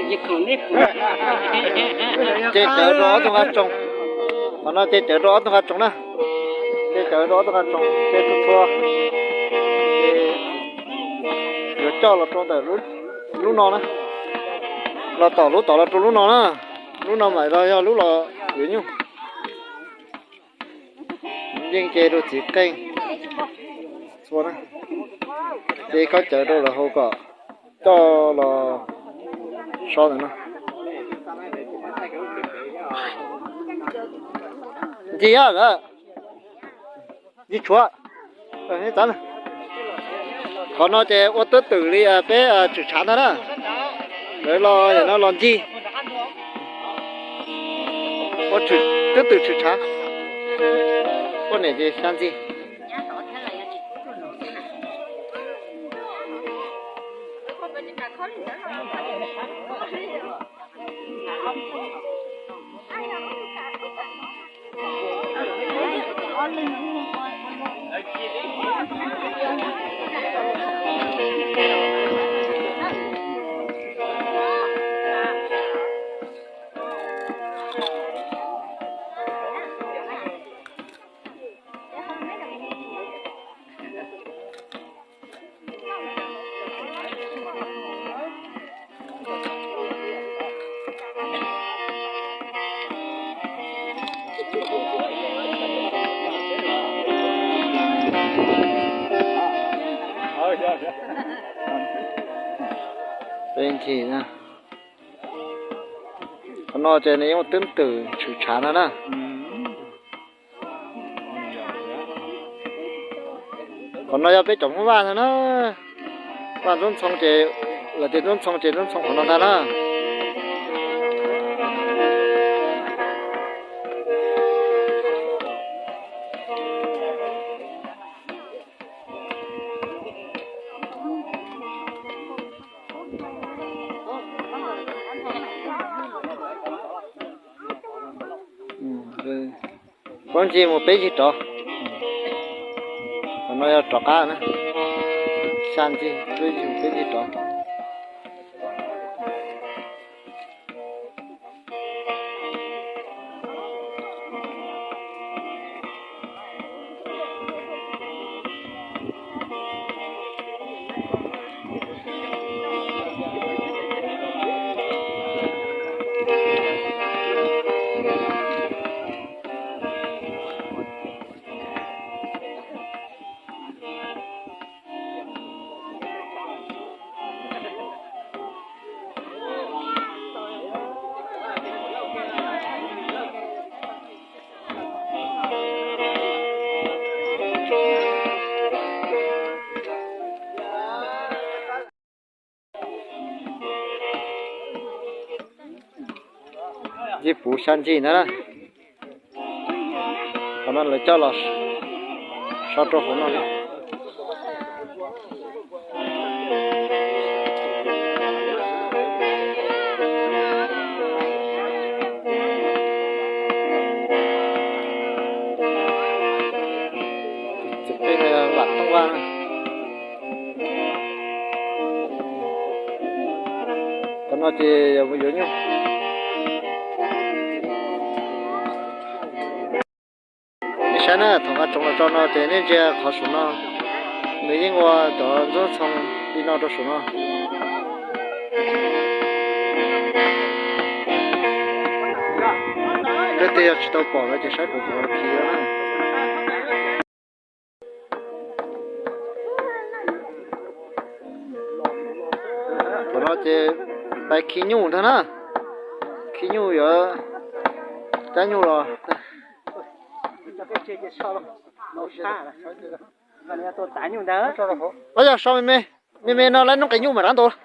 Ces cawv rau ob tug nqaj tsoos. Qhov no ces cawv rau ob tug nqaj tsoos na. Ces cawv rau ob tug nqaj tsoos ces txhua txhua yuav coj los rau ntawm lub no na. Los tom lub tod los rau lub no na. Lub no mas yog lub los yuav nyuj. Yeej ce rau txiv qeej txhua na. Ces koj cawv rau lawv hauv kom coj los so ntawm no. Ncig, ncig tshuav. Qhov no ces ua twb twm li peb tshwm tshav ntag na. Lawv los no los ncig. Ua twb twm tshwm tshav. Poj niam ces xya ntxig. Peb ncig na. Qhov no ces nws yeej twb twm tshwm tshav ntag na. Qhov no yog peb cov Hmoob Vaj ntag na. Vaj Ntxoov Ntxhoo ces, lawv tias Ntxoov Ntxhoo ces Ntxoov Ntxhoo qhov no ntag na. Peb ncig mus peb ncig rov. Qhov no yog rov qab na. Xya ncig, peb ncig mus peb ncig rov. Ncig puv xya ncig ntag na. Qhov no lawv coj los so rau hauv no. Txiv qeej no yog Vam Tooj Vaj na. Qhov no ces yog yuav nyuj. Nej saib na, thaum nqa tsoov los tso no ces nej ntsia qhov saum no, nws yeej ua cov ntxoov ntxhoo li no rau saum no. Leej twg yog tsis tau pom no ces saib kuv qhov khi na. Thaum no ces pais khi nyuj ntag na. Khi nyuj yuav cab nyuj los. Os, yog so me me, me me no lawv noob qes nyuj mas rov ntaus.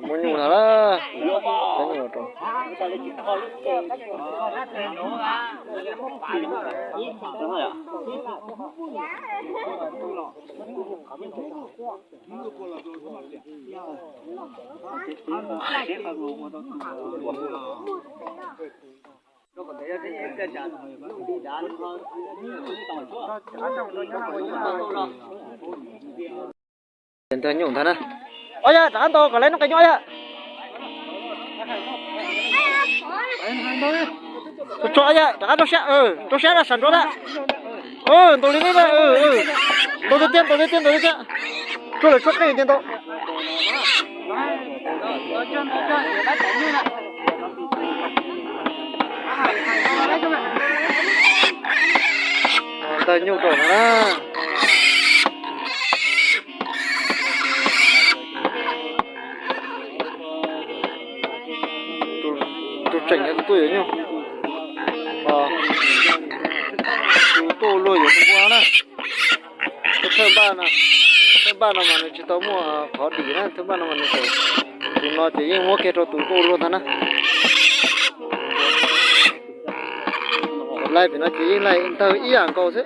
Muaj nyuj ntag lawm. Ces ntawg nyuj ntag na. Ob yam rov qab ntaus kom lawv noj qe nyob yam. Tso ob yam rov qab rau siab, rau siab rau sab nrov na. Ntaus li li na. Ntaus tiag tiag, ntaus tiag tiag, ntaus tiag tiag. Tshuav lawv tshuab qeej tiag ntau. Ntawg nyuj rau no na. Tus tseem yog tus tuaj yuav nyuj. Tus tuaj ua luag yuav tus npua no na. Thawj npaj no, thawj npaj no mas nws tsis tau muaj qhov dim na, thawj npaj no mas nws tseem, tus no ces yeej muab kiag rau tus tuaj ua luag ntag na. Laij pem no ces yeej laij ntawg ib yam nkaus xwb.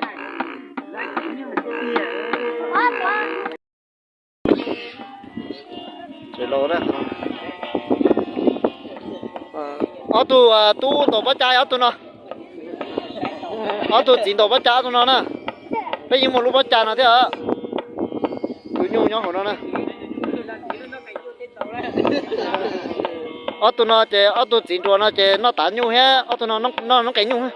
Ob tug tub ntaus pob cas ob tug no, ob tug txiv ntaus pob cas ob tug no na. Peb yeej muaj lub pob cas no thiab. Tus nyuj nyob hauv no na. Ob tug no ces ob tug txiv nruas no ces noj tav nyuj thiab ob tug no noj noob qes nyuj.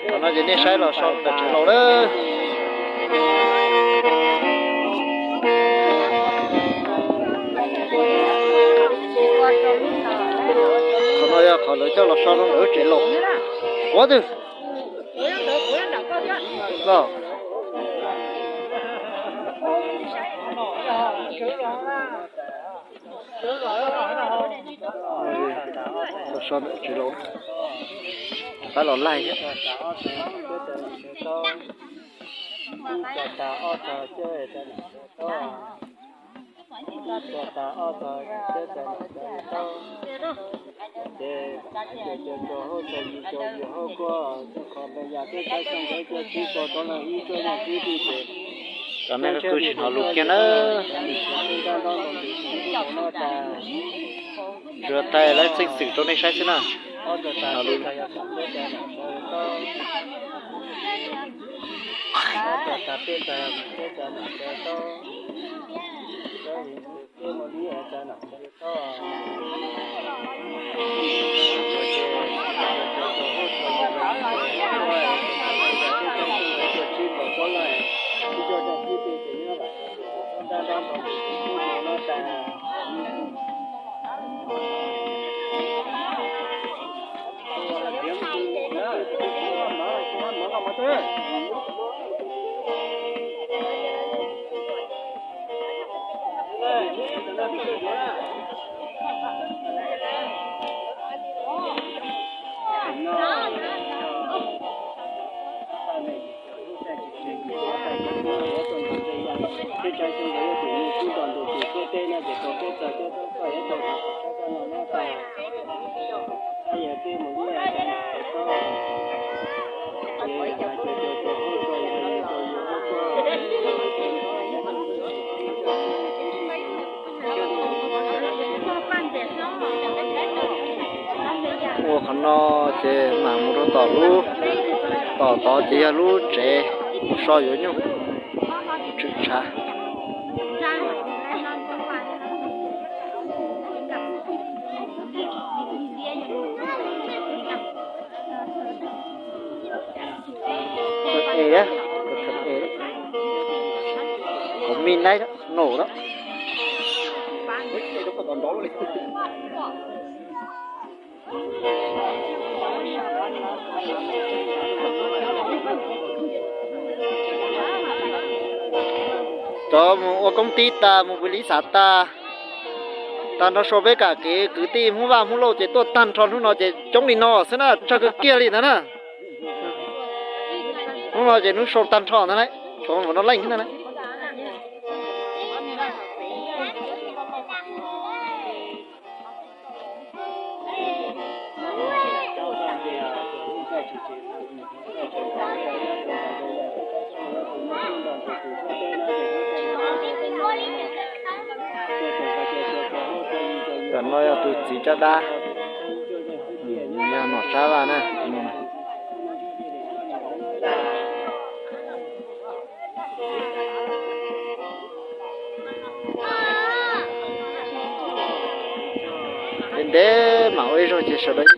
Qhov no ces nej saib los so pem tsev laus lawm. Qhov no yog qhov lawv coj los so rau lawv lub tsev laus. Ua twg los so ntawm tsev laus, rov qab los laij thiab. Cov neeg qw tsis hnov lus kiag nawb. Tsuas thaij lawv txheej xwm rau nej saib xwb na. Tsis hnov lus. Ua qhov no ces mam mus rau tom lub, tom tod ces yog lub tsev so yuav nyuj, tswm tshav. Ev, kom me naib no na. Rov mus ua koob tib tas, mus pw li xav tas, tag nrho sau peb kam kev kwv tij Hmoob Vaj Hmoob Lauj ces tuaj tag nrho hnub no ces coob li no xwb na, tsawg kawg kiag li ntag na. Hnub no ces hnub sau tag nrho ntag na, tshuav npaum no leej xwb ntag na. Tus no yog tus txiv caj dab, yog nom Tsab Vaj na. Ntev ntev mas ua ib zaug ces sawv daws